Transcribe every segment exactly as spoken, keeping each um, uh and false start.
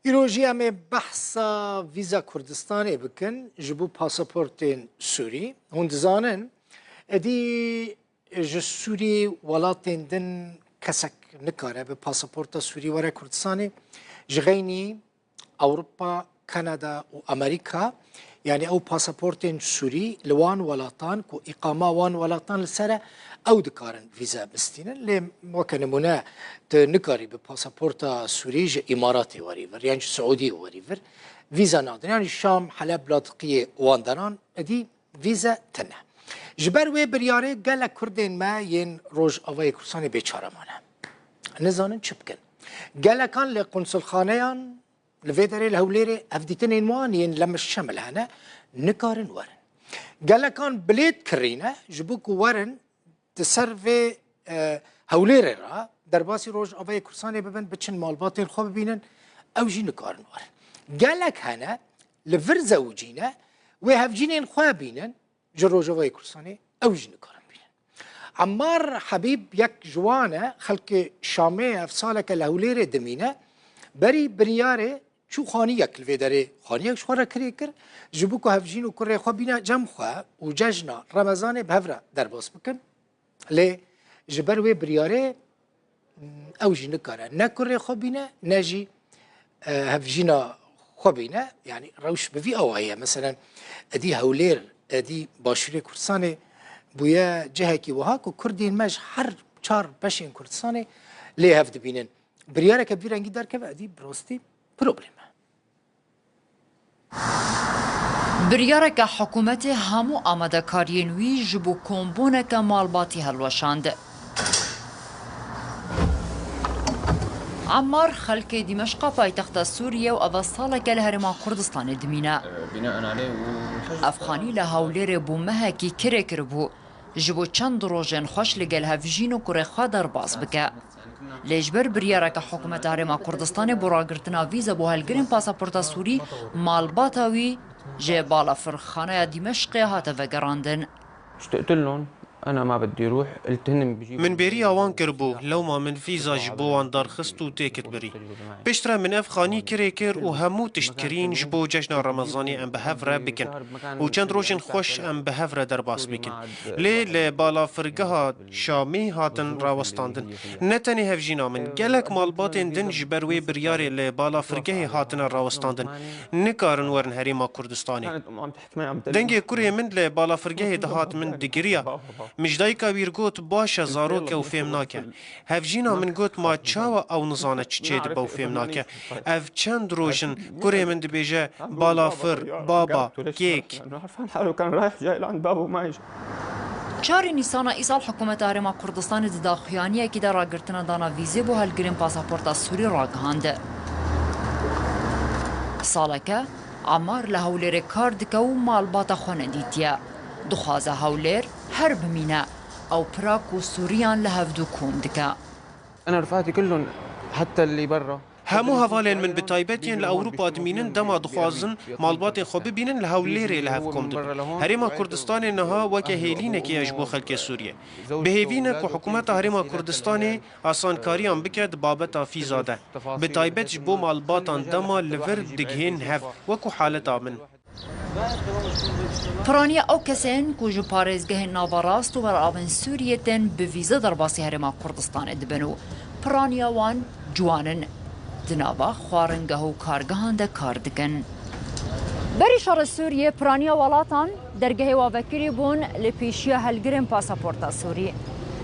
Îro jî em ê behsa vîza Kurdistanê bikin ji bo pasaportên Sûrî. Hûn dizanin, êdî ji Sûrî welatên din kesek nikare bi pasaporta Sûrî were Kurdistanê. Ji xeynî Ewropa, Kanada û Amerîka, yanî ew pasaportên Sûrî li wan welatan ku îqama wan welatan li ser e, ew dikarin vîze bistînin. Lê weke nimûne tu nikarî bi pasaporta Sûrî ji Îmaratê werî vir, yan ji Siûdiyê werî vir vîze nadin. Yanî Şam, Heleb, Ladiqiyê wan deran êdî vîze tune. Ji ber wê biryarê gelek Kurdên me yên Rojavayê Kurdistanê bêçare mane. Nizanin çi bikin. Gelekan li qunsulxaneyan li vê derê li Hewlêrê hevdîtinên wan yên lemişemil hene, nikarin werin. Gelekan bilêt kirîne ji bo ku werin di ser vê, e, Hewlêrê re derbasî Rojavayê Kurdistanê bibin, biçin malbatên xwe bibînin, ew jî nikarin werin. Gelek hene li vir zewicîne, wê hevcînên xwe bînin, ji Rojavayê Kurdistanê ew jî nikarin bînin. Emmar Hebîb yek ji wan e, xelkê Şamê ev saleke li Hewlêrê dimîne. Berî biryarê çû xaniyek li vê derê, xaniyek ji xwe re kirê kir, ji bo ku hevjîn û kurê xwe bîne cem xwe û cejna Remezanê bi hev re derbas bikin. Lê ji ber wê biryarê, mm, ew jî nikare ne kurê xwe bîne, ne jî, e, hevjîna xwe bîne. Yanî rewş bi vî awayî ye. Meselen, êdî Hewlêr, êdî Başûrê Kurdistanê bûye cihekî wiha ku Kurdên me ji her çar beşên Kurdistanê lê hev dibînin. Biryareke bi vî rengî derkeve, êdî bi rastî problem e. Biryareke hikûmetê hemû amadekariyên wî ji bo kombûneke malbatî hilweşand. Emmar xelkê Dîmeşqa paytexta Sûriyê û ev saleke li Herêma Kurdistanê dimîne. Ev xanî li Hewlêrê bû mehekî kirê kiribû. Ji bo çend rojên xweş li gel hevjîn û kurê xwe derbas bike. Lê ji ber biryareke hikûmeta Herêma Kurdistanê bo ragirtina vîze bo helgirên pasaporta Sûrî, malbata wî ji balafirxaneya Dîmeşqê hate vegerandin. اشتقت لهم، أنا ما بدي روح، قلت هن بيجيبوا Min bêriya wan kiribû, lewma min vîza ji bo wan derxist û têkit birî. Piştre min ev xanî kirê kir û hemû tişt kirîn ji bo cejna Remezanê em bi hev re bikin û çend rojên xweş em bi hev re derbas bikin. Lê li balafirgeha Şamê hatin rawestandin. Ne tenê hevjîna min, gelek malbatên din ji ber wê biryarê li balafirgehê hatine rawestandin. Nikarin werin Herêma Kurdistanê. Dengê kurê min li balafirgehê dihat min digiriya. Min ji dayika wî r got, baş e, zarok e û fêm nake. Hevjîna min got, ma çawa ew nizane çi çêdibe û fêm nake? Ev çend roj in kurê min dibêje, balafir, baba, kêk. Çarê Nîsana îsal hikûmeta Herêma Kurdistanê di daxuyaniyekî de ragirtina dana vîzê bo helgirên pasaporta Sûrî ragihand. Saleke Emmar li Hewlêrê kar dike û malbata xwe nedîtiye. Dixwaze Hewlêr her bimîne. Ew pira ku Sûriyan li hevdû kom dike. أنا رفقاتي كلهم حتى اللي برا. Hemû hevalên min, bi taybet yên li Ewropa dimînin, dema dixwazin malbatên xwe bibînin, li Hewlêrê li hev kom dibin. Herêma Kurdistanê niha weke hêlînekê ye ji bo xelkê Sûriyê. Bi hêvî ne ku hikûmeta Herêma Kurdistanê asankariyan bike di babeta fîza de. Bi taybet ji bo malbatan dema li vir digihên hev, wekû haleta min. Piraniya ew kesên ku ji parêzgehên naverast û beravan Sûriyê tên bi vîze derbasî Herêma Kurdistanê dibin û piraniya wan ciwan in. Di nava xwaringeh û kargehan de kar dikin. Berî şerê Sûriyê piraniya welatan dergehê wavekirî bûn li pêşiya helgirên pasaporta Sûrî.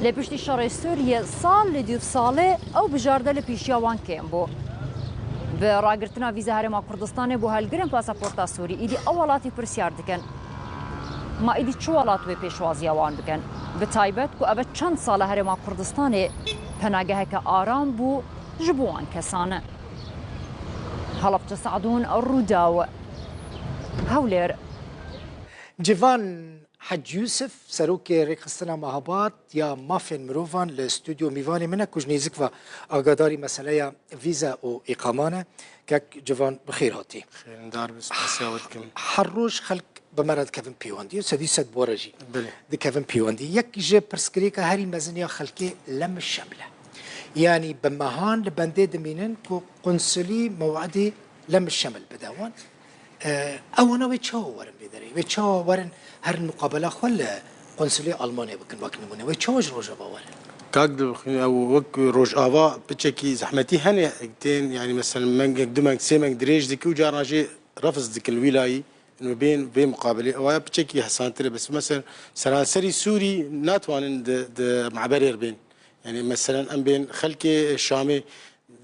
Lê piştî şerê Sûriyê sal li dûv salê ew bijarde li pêşiya wan kêm bû. Bi ragirtina vîza Herêma Kurdistanê bo helgirên pasaporta Sûrî, îdî ew welatî pirsyar dikin, ma îdî çi welat wê pêşwaziya wan bikin? Bi taybet ku ev çend sal e Herêma Kurdistanê penageheke aram bû ji bo wan kesan. Helebçe Sadûn, Rûdaw, Hewlêr. Civan Hec Yûsif, serokê Rêxistina Mehabad ya Mafên Mirovan li stûdyo mîvanê min e ku ji nêzik ve agadarî meseleya vîze û îqaman e. Kek Civan, bi xêr hatî. Xêrindar be, spasiya we dikim. Her roj xelk bi me re dikevin pêwendî û sedî sed bi we re jî dikevin pêwendî. Yek ji pirsgirêka herî mezin ya xelkê lemiş şeml e. Yanî bi mehan li bendê dimînin ku qunsulî mewedê Lem Şemil bide wan. E, ewana wê çawa werin vê derê? Wê çawa werin herin muqabela xwe li konsulê Almanyayê bikin wek nimûne? Wê çawa ji Rojava werin? Kak dibixwîne ew wek Rojava piçekî zehmetî hene, tên, yani, mesela, mengek, du meng, sê meng dirêj dike û carna jê refz dikin wî layî, û bên vê muqabilê. Ew ya piçekî hesantir e, bes, mesela, seranserî Sûrî natwanin di, di maberê re bên. Yani, mesela, em bên xelkê Şamê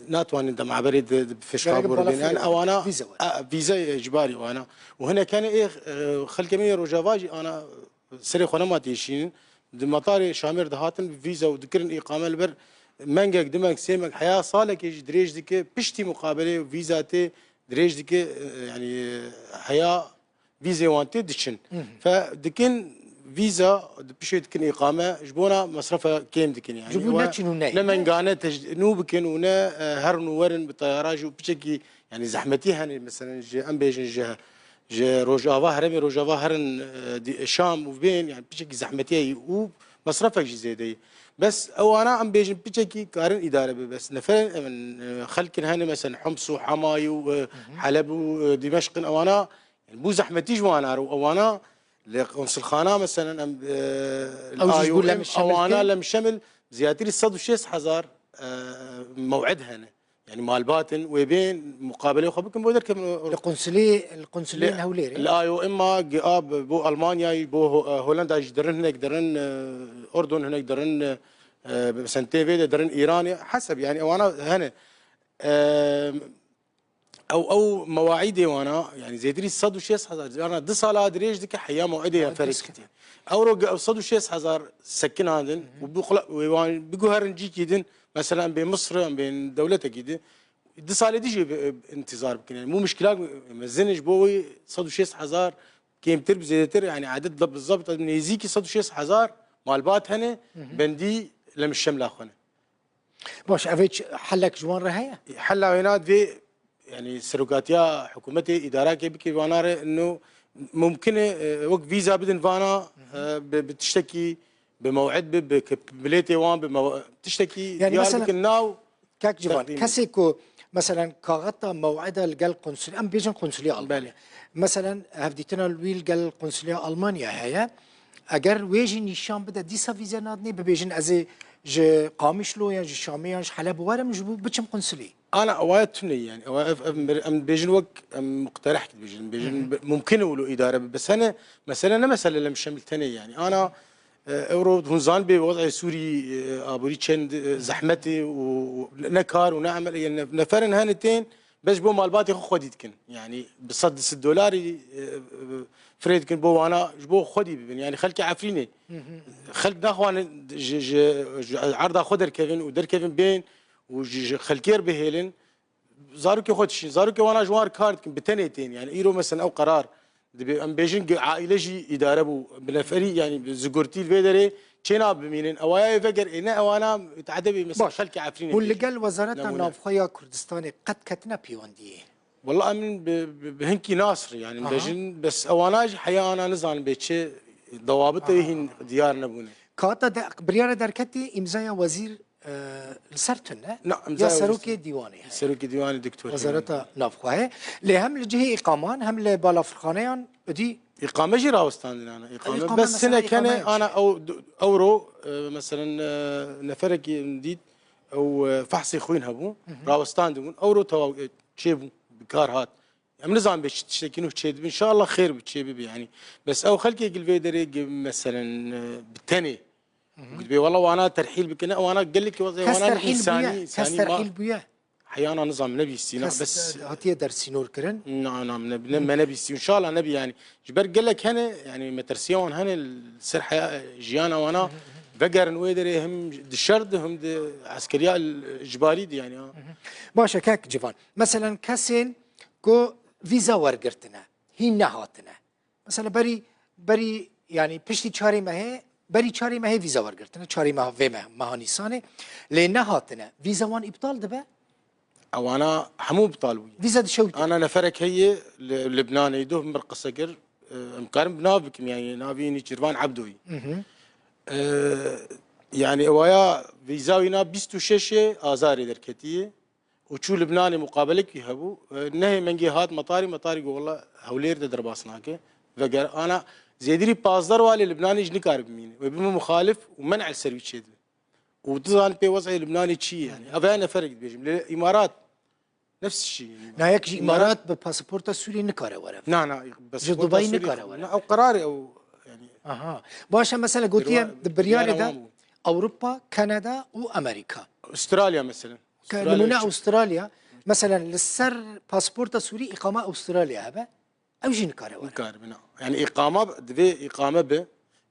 natwanin di maberê di, di fişka Gerek bor bala bên. Yani, fêr ewana, vîze were. A, vîze icbarî wana. Û hinek hene ê, e, xelkê me yê Rojava jî ana serê xwe nema têşînin. Di metarê Şamê re dihatin bi vîza û dikirin îqame li ber mengek, du meng, sê meng, heya salekê jî dirêj dike, piştî muqabelê û vîza tê dirêj dike, e, yani, e, heya vîzê wan tê diçin. Hı hı. Fe dikin vîza, di pişê dikin îqame, ji bona mesrefe kêm dikin yani. Ji bo Wa neçin û neyê. Ne mengane tecd-, nû bikin û ne, e, herin û werin bi teyara jî û piçekî, yani, zehmetî hene, mesela, ji, em bêjin, ji, ji Rojava, herêmê Rojava herin, e, di, Şam û bên, yani, piçekî zehmetî ye û mesrefek jî zêde ye. Bes ewana em bêjin piçekî karin îdare bibe. Bes neferên, em, e, xelkin hene, mesela, Homs û Hamayî û, e, Hı hı. Heleb û, e, Dimeşq in, ewana Yani, bû zehmetî ji wan ar û ewana li konsulxana, meselen, em, e, Ew jî ji bo L M Şemil ewana tê? L M Şemil ziyadtirî sed û şêst hezar, e, mew'id hene. Yani, malbat in, wê bên muqabelê xwe bikin, bo derkevin o, o Li konsulê, li konsulê Li, Hewlêrê? Li I O M a, gi-, a, bo Almanyayê, bo Ho-, e, Holenda jî derin, hinek derin, e, Urdun hinek derin, e, e, mesela, tê vê de derin Îranê, heseb, yani, ewana hene. E, Ew, ew mewaîdê wana, yani zêdirî sed û şêst hezar, yani du sala dirêj dike heya mew'idê ya Mew'idê ferek dike. Kitî. Ewro ge-, ew sed û şêst hezar sekinandin Hı hı. û bi xula-, wê wan biguherin cîkî din, mesela em bê Misir, em bê dewletekî din, du salê dijî bi, intizar bikin. Yani, bu muşkila mezin ji bo wê sed û şêst hezar kêmtir bi zêdetir, yani adet da bizabt nêzîkî sed û şêst hezar malbat hene, Hı hı. bendî Lemişemla xwe ne. Baş, ev hiç helek ji wan re heye? Hela wêna divê, yani, serokatiya hikûmetê îdarakê bike vana re, ino mumkin e, e, wek vîza bidin vana, Hı hı. e, bi, bi tiştekî, bi mew'id bi, bi ke-, bilêtê wan, bi mew-, tiştekî Yani, diyar mesela, bikin nav Kek Civan, teqdîm bikin. Kesê ku, meselen, kaxeta mew'ida li gel konsulê, em bêjin konsulê Almanya. Belê. Meselen, hevdîtina wî li gel konsulê Almanya heye, eger wê jî nîşan bide, dîsa vîze nadinê, bibêjin, ez ê ji Qamişlo yan ji Şamê yan ji Heleb werim, ji bo biçim konsulî. Ana, ewa tune yani. Ewa ev, ev, em bêjin wek, em muqtereh dibêjin. Bêjin Hı hı. bi-, mumkin e wilo îdare be. Bes hene, mesele ne mesele Lem Şemil tenê yani. Ana, e, ewro hûn zan bê wez'ê Sûrî, e, aborî çend, e, zehmet e û, û ne kar û ne emel, yani ne-, neferin hene tên, bes ji bo malbatê xwe xwedî dikin. Yani bi sed, sed dolarî, e, e, firê dikin bo wana, ji bo xwedî bibin. Yani xelkê Efrînê. Hı hı. Xelk naxwanin ji, ji, ji erda xwe derkevin û derkevin bên û ji, ji xelkê re bihêlin. Zarokê xwe dişîn. Zarokê wana ji wan re kar dikin, bi tenê tên. Yani îro mesela ew qerar dibe. Em bêjin ge-, aîle jî îdare bû. Bi neferî, yani bi zigortî li vê derê çêna bimînin. Ewaya ê veger, ê ne ewana tehde bê mesela Baş. Xelkê Efrînê Hûn li bêjin. Gel Wezareta Nemûne. Navxwe ya Kurdistanê qet ketine pêwendiyê? Wela em bi, bi, bi hinkî nasir, yani, Aha. bêjin, bes ewana jî heya ana nizanin bê çi dewabitê Aha. hîn diyar nebûne. Kata de, biryara derketî îmzaya wezîr, e, li ser tune? Na, Ya îmzaya wezîr serokê tune. Dîwanê heye. Serokê dîwanê doktor Wezareta Navxwe heye. Lê hem li cihê îqaman hem li balafirxaneyan idî Îqame jî rawestandin ana. Îqame, Îqame bes mesela hinek hene îqame ana çi? Ew, ewro, e, meselen, e, neferekî dît, ew, e, fehsê xwîn hebû, Hı hı. rawestandibûn. Ewro tewa, e, çêbû, bi kar hat. Em nizanin bê çi tiştekî nuh çêdibin. Înşallah xêr bi çê bibe yani. Bes ew xelkê gil vê derê gi-, meselen, e, bi tenê. Hı hı. Gidibê wela wana terhîl bikine, wana gelek wezê Kes wana terhîl însanî, bûye, kes însanî ma terhîl bûye. Heyana nizam nebîstîna, Kes, bes e, hatiye dersînor kirin. Na, na, ne, ne, me nebîstî. Înşallah nebî yani. Ji ber gelek hene, yani metersiya wan hene li ser heya, jiyana wana Hı hı, hı hı. vegerin wê derê hem di şer de hem di eskeriya icbarî de yani. Hı hı. Baş e, kek Civan. Meselen kesên ku vîza wergirtine, hîn nehatine. Mesela berî, berî, yani piştî çarê mehê, berî çarê mehê vîza wergirtine, çarê meha vê meh, meha Nîsanê. Lê nehatine. Vîza wan îptal dibe? Ewana hemû îptal bûye. Vîza dişewite. Ana neferek heye li Libnanê, doh min bir qise kir. E, em karin bi nav bikim, yani navî Nîçîrvan Ebdoyî. Hı hı. E, yani ewaya vîza wîna bîst û şeş azarê derketiye. û çû Libnanê muqabelekî hebû. E, nehê mengê hat metarî, metarî got, "Wela Hewlêr de derbas nake." Veger ana zêdirî pazdeh roj lê Libnanê jî nikare bimîne. Wê bime muxalif û men'e li ser wî çêdibe. Û tu zanî pê wez'ê Libnanê çi ye yani. Ev ya neferek dibêjim. Lê Îmarat nefs şî. Na yek ji Îmarat bi pasaporta Sûrî nikare were. Na, na, bes Ji Dubayî nikare were. Na, ew qerarê ew yani. Aha. Baş e, mesela gotiye di biryarê de Ewropa, Kanada û Amerîka. Australya mesela. Ke-, Australya nimûne çi? Australya, mesela li ser pasaporta Sûrî îqama Australya hebe, ew jî nikare were. Nikare bina. Yani îqama divê îqame bi,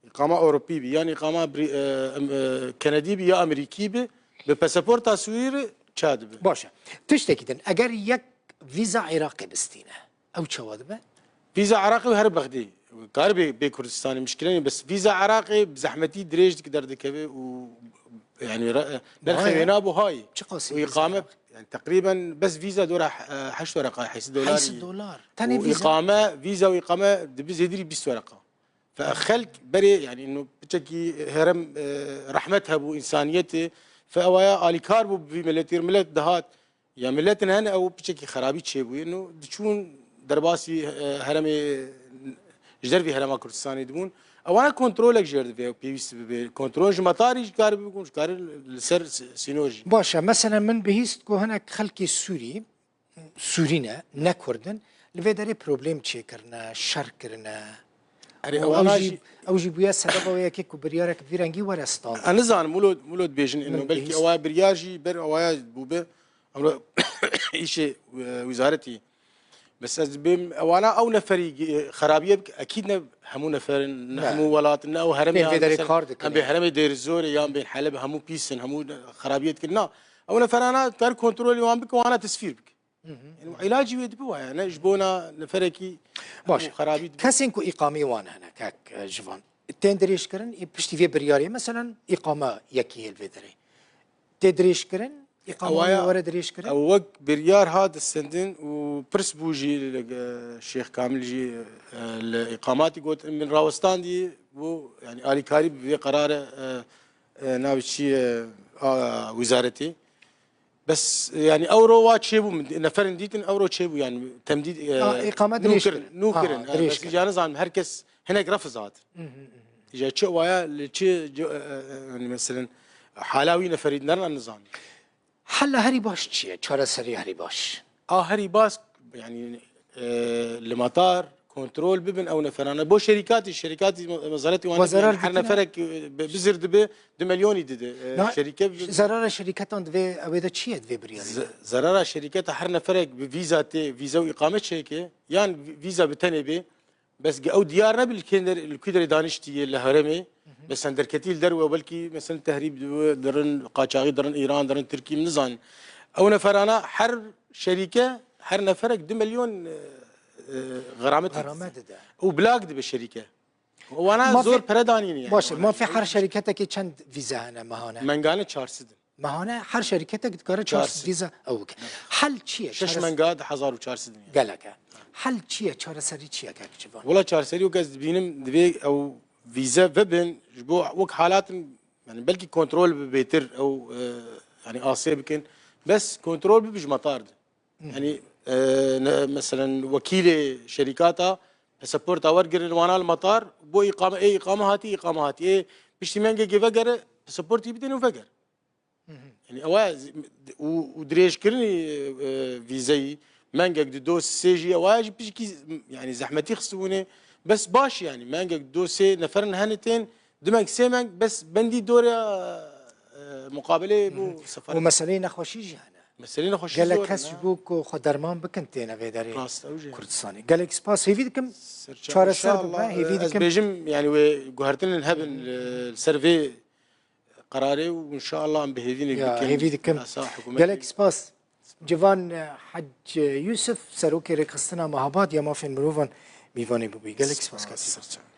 îqama Ewropî bi, yan îqama Bri-, e, em, e, Kenedî bi ya Amerîkî bi, bi pasaporta Sûrî re ça dibe. Baş e. Tiştekî din, eger yek vîza Iraqê bistîne, ew çawa dibe? Vîza Iraqê û her Bexdê. Kar bê, bê Kurdistanê mişkile nîne, bes vîza Iraqê bi zehmetî dirêj dik derdikeve û yani re-, nerxê wê nabû hayî. Çiqasî û îqame, yani teqrîben bes vîza dora, e, heşt wereqa, heşt dolarî. Heşt dolar. Tenê vîza. Û îqame, vîza û îqame dibi zêdirî bîst wereqa. Fe xelk berê, yani, no piçekî herem, e, rehmet hebû, însaniyetê. Fe ewaya alîkar bû bi vî miletî, milet dihat. Ya miletin hene ew piçekî xerabî çêbûye. No diçûn derbasî, e, heremê, ji dervî herema Kurdistanê dibûn. Ewana kontrolek jê re divê ew pêwîst bibe. Kontrol ji metarî jî karî bibin, ji karî li ser s-, sînor jî. Baş e, mesela min bihîst ku hinek xelkê Sûrî, Sûrî ne, ne Kurd in, li vê derê problem çêkirine, şer kirine. Erê, û ewana ew jî, jî ew jî bûye sebeba wê yekê ku biryarek bi vî rengî were standin. Ez nizanim, wilo, wilo dibêjin, min ino, belkî bihîst. Ewa biryar jî ber ewaya bûbe, emro îşê, e, wîzaretî. Bes ez dibêm, ewana ew neferî, e, xerabiye bike, ekîd ne hemû neferin, ne hemû welatin, ne ew heremê. Bên vê derê kar dikin. Em bê heremê Dêrizorê yan bên Heleb hemû pîs in, hemû xerabiye dikin. Na, ew neferana kar kontrolê wan bike, wana tesfîr bike. Yani, îlacî wê dibe waya, ne ji bona neferekî. Baş. Hemû xerabî dibe. Kesên ku îqamê wan hene, kek, e, Civan, tên dirêjkirin, ê piştî vê biryarê, meselen, îqame yekî hêl vê derê. Tê dirêjkirin, îqame wê were dirêjkirin? Ew wek biryar hat sendin û pirs bû jî li, e, Şêx Kamil jî, e, li îqamatî got, min rawestandî bû, yani, alîkarî bi vê qerare, e, e, navê çi ye, a, wîzaretê. Bes, yani, ewro wa çêbû, min neferin dîtin, ewro çêbû, yani, temdîd, e, nû kirin, nû kirin. Ha, e, dirêj bes kirin. Îca nizanim, her kes hinek refiz hatin. Îca çi waya, li çi, e, e, e, yani, meselen, hala wî neferî nerna nizanim. Hela herî baş çi ye? Çareserî herî baş? A herî baş, yani, e, li matar, kontrol bibin ew neferane. Bo şerîkatî, şerîkatî me-, mezaretî wan, wezaret dikine, her neferek, e, bi-, bizir dibe, du milyonî dide. E, na, şerîke bi-, zerara şerîketan divê, ew ê de çi ye divê biryarî? Ze-, zerara şerîketa her neferek bi vîza tê, vîza û îqame çêke, yan vî-, vîza bi tenê bê, bes ge ew diyar nebi li kê der-, li kû derê daniştiye li herêmê, bes sen derketî li derwe, belkî mesela tehrîb dibe, dirin qaçaxî, dirin Îran, dirin Tirkî, min nizanin. Ew neferana her şerîke, her neferek du milyon, e, e, xeramet dide. Xeramet dide. Û blag dibe şerîke. Wana zor pere danîne yani. Baş e, mafê her şerîketekê çend vîze hene mehane? Mengane çar sed in. Mehane her şerîketek dikare çar sed vîze ew bike. Hel çi ye? Şeş menga di hezar û çar sed in yani. Gelek e. Hel çi ye? Çareserî çi ye kek Civan? Wela çareserî wek ez dibînim divê ew vîze vebin ji bo wek halatin, yani belkî kontrol bi bêtir ew, e, yani asê bikin. Bes kontrol bibe ji matar de. Yani, e, ne, meselen wekîlê şerîkata pasaporta wergirin wana li matar, bo îqame, ê îqame hatî, îqame hatî. Ê piştî mengekê vegere, pasaportî bidin û veger. Yani ewa z-, û, û dirêjkirinî, e, vîzeyî, mengek di do sê jî ewa jî pişkî, yani zehmetî xistibûnê. Bes baş yani, mengek di do sê neferin hene tên, du meng sê meng, bes bendî dora, e, muqabelê bo sefaret. Û meseleyê nexweşî jî hene. Meselê nexweşî zor in, ha. Gelek kes ji bo ku xwe derman bikin têne vê derê Kurdistanê. Rast, ew jî. Gelek spas, hêvî dikim çareser bibe, inşallah, hêvî dikim. Ez bêjim, yani wê guhertinên hebin, e, li ser vê qerarê û inşallah em bi hêvî bikin. Ya, hêvî dikim. Gelek spas. Civan, e, Hec Yusuf, Serokê Rêkxistina Mehabad ya Mafên Mirovan, mîvanê bûbî. Gelek spas, kek Civan.